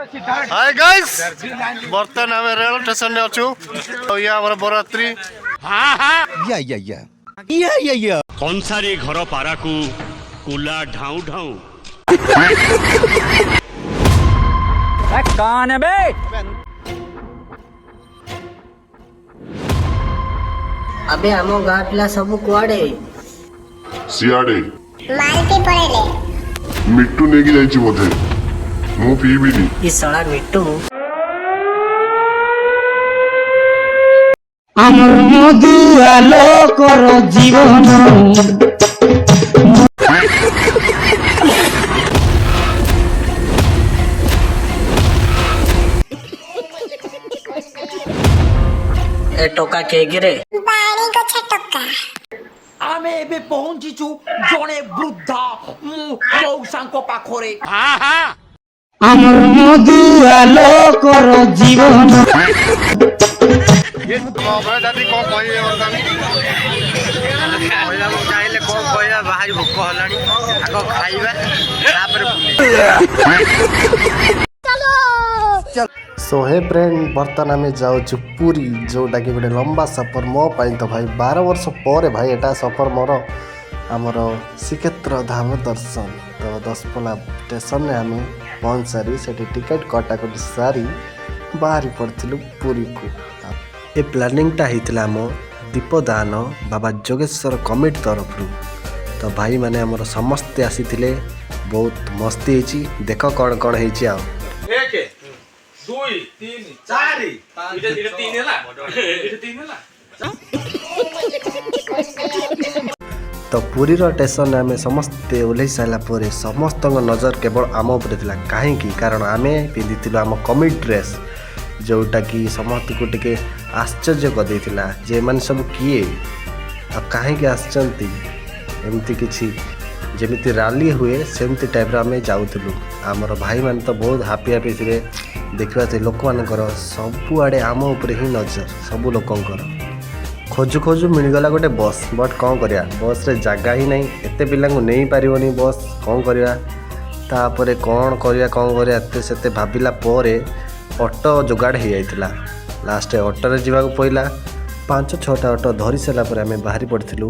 High guys, ବର୍ତ୍ତମାନ ଆମେ ରେଳ ଷ୍ଟେସନରେ ଅଛୁ ଆଉ ଇଏ ଆମର ବରଯାତ୍ରୀ। Yeah, yeah, yeah. କଂସାରୀ ଘର ପାରାକୁ କୁଲା ଢାଉଁ ଢାଉଁ। कौन है बे? ଆବେ, ଆମ ଗାଁ ପିଲା ସବୁ କୁଆଡେ? ସିଆଡ଼େ। ମାରିକି ପଳେଇଲେ। ମିଟୁ ନେଇକି ଯାଇଛି ବୋଧେ। ମୁଁ ପିଇବିନି। ଇ ଶଳା ମିଟୁ। আমার মধুয়া লোকর জীবন। ଏ ଟୋକା କିଏ କିରେ? ବାଣୀ ଗଛ ଟୋକା। ଆମେ ଏବେ ପହଞ୍ଚିଛୁ ଜଣେ ବୃଦ୍ଧା ମଉସାଙ୍କ ପାଖରେ। আমার মধুয়া লোকর জীবন। ଦାଦି, କଣ କହିବେ ବର୍ତ୍ତମାନ? କହିବାକୁ ଚାହିଁଲେ କଣ କହିବା? ବାହାରି ଭୋକ ହେଲାଣି। ଆଗ ଖାଇବା, ତାପରେ ବୁଲିବା। ସୋ ହେ ଫ୍ରେଣ୍ଡ, ବର୍ତ୍ତମାନ ଆମେ ଯାଉଛୁ ପୁରୀ, ଯେଉଁଟାକି ଗୋଟେ ଲମ୍ବା ସଫର ମୋ ପାଇଁ ତ ଭାଇ। 12 ବର୍ଷ ପରେ ଭାଇ ଏଟା ସଫର ମୋର, ଆମର ଶ୍ରୀକ୍ଷେତ୍ର ଧାମ ଦର୍ଶନ। ତ ଦଶପଲ୍ଲା ଷ୍ଟେସନରେ ଆମେ ପହଞ୍ଚି ସାରି, ସେଠି ଟିକେଟ୍ କଟାକଟି ସାରି ବାହାରି ପଡ଼ିଥିଲୁ ପୁରୀକୁ। ଏ ପ୍ଲାନିଂଟା ହେଇଥିଲା ଆମ ଦୀପଦାନ ବାବା ଯୋଗେଶ୍ୱର କମିଟି ତରଫରୁ। ତ ଭାଇମାନେ ଆମର ସମସ୍ତେ ଆସିଥିଲେ, ବହୁତ ମସ୍ତି ହେଇଛି। ଦେଖ କ'ଣ କ'ଣ ହେଇଛି ଆଉ। ଏକ, ଦୁଇ, ତିନି, ଚାରି, ଏଇଟା ତିନି ହେଲା, ଏଇଟା ତିନି ହେଲା। ତ ପୁରୀର ଷ୍ଟେସନରେ ଆମେ ସମସ୍ତେ ଓହ୍ଲେଇ ସାରିଲା ପରେ ସମସ୍ତଙ୍କ ନଜର କେବଳ ଆମ ଉପରେ ଥିଲା। କାହିଁକି? କାରଣ ଆମେ ପିନ୍ଧିଥିଲୁ ଆମ କମିଟି ଡ୍ରେସ୍, ଯେଉଁଟାକି ସମସ୍ତଙ୍କୁ ଟିକେ ଆଶ୍ଚର୍ଯ୍ୟ କରିଦେଇଥିଲା ଯେ ଏମାନେ ସବୁ କିଏ ଆଉ କାହିଁକି ଆସିଛନ୍ତି। ଏମିତି କିଛି ଯେମିତି ରାଲି ହୁଏ, ସେମିତି ଟାଇପ୍ର ଆମେ ଯାଉଥିଲୁ। ଆମର ଭାଇମାନେ ତ ବହୁତ ହାପି ହାପି ଥିଲେ। ଦେଖିବା ସେ ଲୋକମାନଙ୍କର ସବୁଆଡ଼େ ଆମ ଉପରେ ହିଁ ନଜର ସବୁ ଲୋକଙ୍କର। ଖୋଜୁ ଖୋଜୁ ମିଳିଗଲା ଗୋଟେ ବସ୍। ବଟ୍ କ'ଣ କରିବା, ବସ୍ରେ ଜାଗା ହିଁ ନାହିଁ। ଏତେ ପିଲାଙ୍କୁ ନେଇପାରିବନି ବସ୍। କ'ଣ କରିବା ତାପରେ? କ'ଣ କରିବା, କ'ଣ କରିବା, ଏତେ ସେତେ ଭାବିଲା ପରେ ଅଟୋ ଯୋଗାଡ଼ ହେଇଯାଇଥିଲା। ଲାଷ୍ଟ ଅଟୋରେ ଯିବାକୁ ପଡ଼ିଲା। ପାଞ୍ଚ ଛଅଟା ଅଟୋ ଧରି ସାରିଲା ପରେ ଆମେ ବାହାରି ପଡ଼ିଥିଲୁ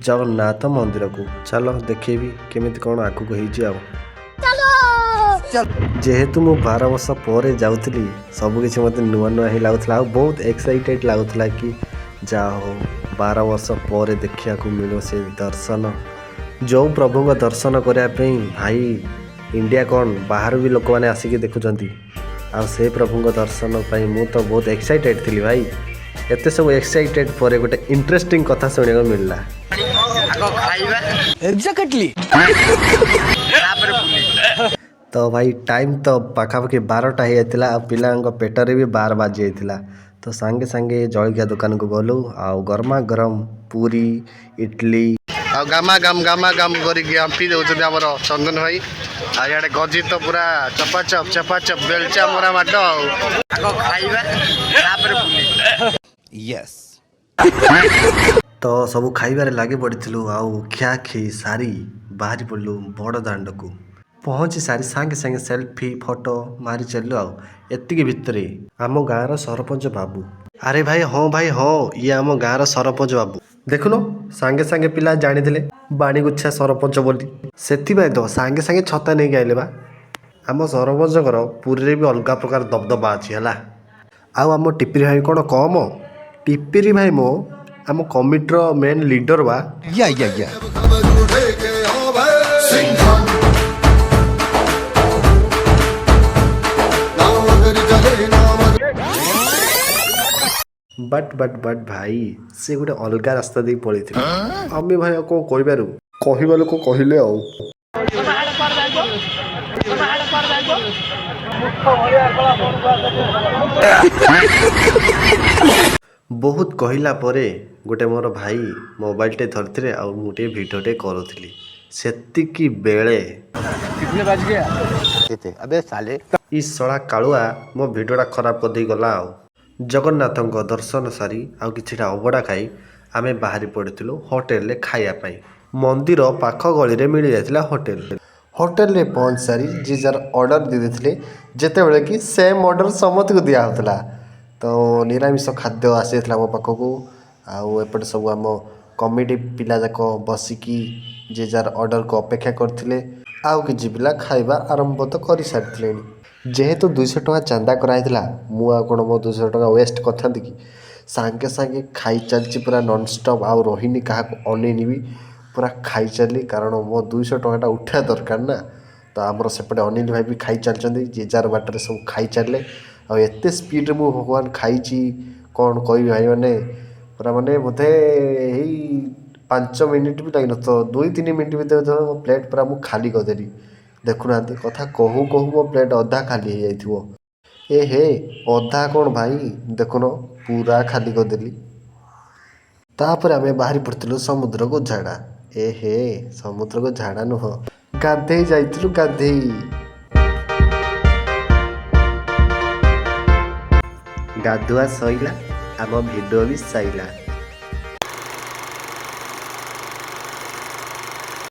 ଜଗନ୍ନାଥ ମନ୍ଦିରକୁ। ଚାଲ ଦେଖେଇବି କେମିତି କ'ଣ ଆଗକୁ ହେଇଛି। ଆଉ ଯେହେତୁ ମୁଁ 12 ବର୍ଷ ପରେ ଯାଉଥିଲି, ସବୁକିଛି ମୋତେ ନୂଆ ନୂଆ ହିଁ ଲାଗୁଥିଲା ଆଉ ବହୁତ ଏକ୍ସାଇଟେଡ଼ ଲାଗୁଥିଲା କି ଯାହା ହଉ, 12 ବର୍ଷ ପରେ ଦେଖିବାକୁ ମିଳିବ ସେ ଦର୍ଶନ, ଯେଉଁ ପ୍ରଭୁଙ୍କ ଦର୍ଶନ କରିବା ପାଇଁ ଭାଇ ଇଣ୍ଡିଆ କ'ଣ ବାହାରୁ ବି ଲୋକମାନେ ଆସିକି ଦେଖୁଛନ୍ତି। ଆଉ ସେ ପ୍ରଭୁଙ୍କ ଦର୍ଶନ ପାଇଁ ମୁଁ ତ ବହୁତ ଏକ୍ସାଇଟେଡ଼ ଥିଲି ଭାଇ। ଏତେ ସବୁ ଏକ୍ସାଇଟେଡ଼ ପରେ ଗୋଟେ ଇଣ୍ଟରେଷ୍ଟିଂ କଥା ଶୁଣିବାକୁ ମିଳିଲା। ଆଗ ଖାଇବା, ଏକ୍ଜାକ୍ଟଲି। ତାପରେ ବୁଲିବା। ତ ଭାଇ, ଟାଇମ୍ ତ ପାଖାପାଖି 12ଟା ହେଇଯାଇଥିଲା ଆଉ ପିଲାଙ୍କ ପେଟରେ ବି 12 ବାଜି ଯାଇଥିଲା। ତ ସାଙ୍ଗେ ସାଙ୍ଗେ ଜଳଖିଆ ଦୋକାନକୁ ଗଲୁ ଆଉ ଗରମା ଗରମ ପୁରୀ, ଇଡ଼ଲି ଆଉ ଗାମା ଗାମ ଗାମା ଗାମ କରିକି ପିଇ ଦେଉଛନ୍ତି ଆମର ଚନ୍ଦନ ଭାଇ। ଆଉ ଇଆଡ଼େ ଗଜି ତ ପୁରା ଚପାଚପ ଚପାଚପ ବେଲଚା ମରା ମାଡ଼ ଆଉ। ଆଗ ଖାଇବା, ତାପରେ ବୁଲିବା। Yes. ତ ସବୁ ଖାଇବାରେ ଲାଗି ପଡ଼ିଥିଲୁ ଆଉ ଖିଆଖି ସାରି ବାହାରି ପଡ଼ିଲୁ ବଡ଼ ଦାଣ୍ଡକୁ। ପହଞ୍ଚି ସାରି ସାଙ୍ଗେ ସାଙ୍ଗେ ସେଲ୍ଫି ଫଟୋ ମାରି ଚାଲିଲୁ। ଆଉ ଏତିକି ଭିତରେ ଆମ ଗାଁର ସରପଞ୍ଚ ବାବୁ, ଆରେ ଭାଇ, ହଁ ଭାଇ ହଁ, ଇଏ ଆମ ଗାଁର ସରପଞ୍ଚ ବାବୁ। ଦେଖୁନ, ସାଙ୍ଗେ ସାଙ୍ଗେ ପିଲା ଜାଣିଥିଲେ ବାଣୀଗୁଚ୍ଛା ସରପଞ୍ଚ ବୋଲି। ସେଥିପାଇଁ ତ ସାଙ୍ଗେ ସାଙ୍ଗେ ଛତା ନେଇକି ଆଇଲେ ବା। ଆମ ସରପଞ୍ଚଙ୍କର ପୁରୀରେ ବି ଅଲଗା ପ୍ରକାର ଦବଦବା ଅଛି ହେଲା। ଆଉ ଆମ ଟିପିରି ଭାଇ କ'ଣ କମ? ଟିପିରି ଭାଇ ମୋ ଆମ କମିଟିର ମେନ୍ ଲିଡର ବା। Yeah. But but but ଭାଇ, ସେ ଗୋଟେ ଅଲଗା ରାସ୍ତା ଦେଇ ପଳେଇଥିଲେ। ଆମେ ଭାଇ ଆଉ କ'ଣ କହିପାରୁ? କହିବା ଲୋକ କହିଲେ ଆଉ। ବହୁତ କହିଲା ପରେ ଗୋଟେ ମୋର ଭାଇ ମୋବାଇଲଟେ ଧରିଥିଲେ ଆଉ ମୁଁ ଟିକେ ଭିଡ଼ିଓଟେ କରୁଥିଲି। ସେତିକି ବେଳେ अबे साले। ଇ ଶଳା କାଳୁଆ ମୋ ଭିଡ଼ିଓଟା ଖରାପ କରିଦେଇ ଗଲା। ଆଉ ଜଗନ୍ନାଥଙ୍କ ଦର୍ଶନ ସାରି ଆଉ କିଛିଟା ଅବଢ଼ା ଖାଇ ଆମେ ବାହାରି ପଡ଼ିଥିଲୁ ହୋଟେଲରେ ଖାଇବା ପାଇଁ। ମନ୍ଦିର ପାଖ ଗଳିରେ ମିଳିଯାଇଥିଲା ହୋଟେଲ। ହୋଟେଲରେ ପହଞ୍ଚି ସାରି ଯିଏ ଯାହାର ଅର୍ଡ଼ର ଦେଇ ଦେଇଥିଲେ, ଯେତେବେଳେ କି ସେମ୍ ଅର୍ଡ଼ର ସମସ୍ତଙ୍କୁ ଦିଆହେଉଥିଲା। ତ ନିରାମିଷ ଖାଦ୍ୟ ଆସିଯାଇଥିଲା ମୋ ପାଖକୁ। ଆଉ ଏପଟେ ସବୁ ଆମ କମିଟି ପିଲା ଯାକ ବସିକି ଯିଏ ଯାହାର ଅର୍ଡ଼ରକୁ ଅପେକ୍ଷା କରିଥିଲେ। ଆଉ କିଛି ପିଲା ଖାଇବା ଆରମ୍ଭ ତ କରିସାରିଥିଲେଣି। ଯେହେତୁ 200 ଟଙ୍କା ଚାନ୍ଦା କରାହେଇଥିଲା, ମୁଁ ଆଉ କ'ଣ ମୋ 200 ଟଙ୍କା ୱେଷ୍ଟ କରିଥାନ୍ତି କି? ସାଙ୍ଗେ ସାଙ୍ଗେ ଖାଇ ଚାଲିଛି ପୁରା ନନଷ୍ଟପ୍। ଆଉ ରହିନି, କାହାକୁ ଅନେଇନି ବି, ପୁରା ଖାଇ ଚାଲିଲି, କାରଣ ମୋ 200 ଟଙ୍କାଟା ଉଠିବା ଦରକାର ନା। ତ ଆମର ସେପଟେ ଅନିଲ ଭାଇ ବି ଖାଇ ଚାଲିଛନ୍ତି। ଯିଏ ଯାହାର ବାଟରେ ସବୁ ଖାଇ ଚାଲିଲେ। ଆଉ ଏତେ ସ୍ପିଡ଼ରେ ମୁଁ ଭଗବାନ ଖାଇଛି, କ'ଣ କହିବି ଭାଇମାନେ। ପୁରା ମାନେ ବୋଧେ ଏଇ 5 ମିନିଟ୍ ବି ଲାଗିନଥିବ, 2-3 ମିନିଟ୍ ଭିତରେ ତ ମୋ ପ୍ଲେଟ୍ ପୁରା ମୁଁ ଖାଲି କରିଦେଲି। ଦେଖୁନାହାନ୍ତି, କଥା କହୁ କହୁ ମୋ ପ୍ଲେଟ୍ ଅଧା ଖାଲି ହେଇଯାଇଥିବ। ଏ ହେ, ଅଧା କ'ଣ ଭାଇ, ଦେଖୁନ, ପୁରା ଖାଲି କରିଦେଲି। ତାପରେ ଆମେ ବାହାରି ପଡ଼ିଥିଲୁ ସମୁଦ୍ରକୁ ଝାଡ଼ା। ଏ ହେ, ସମୁଦ୍ରକୁ ଝାଡ଼ା ନୁହଁ, ଗାଧେଇ ଯାଇଥିଲୁ, ଗାଧେଇ। ଗାଧୁଆ ସଇଲା, ଆମ ଭିଡ଼ିଓ ବି ସଇଲା।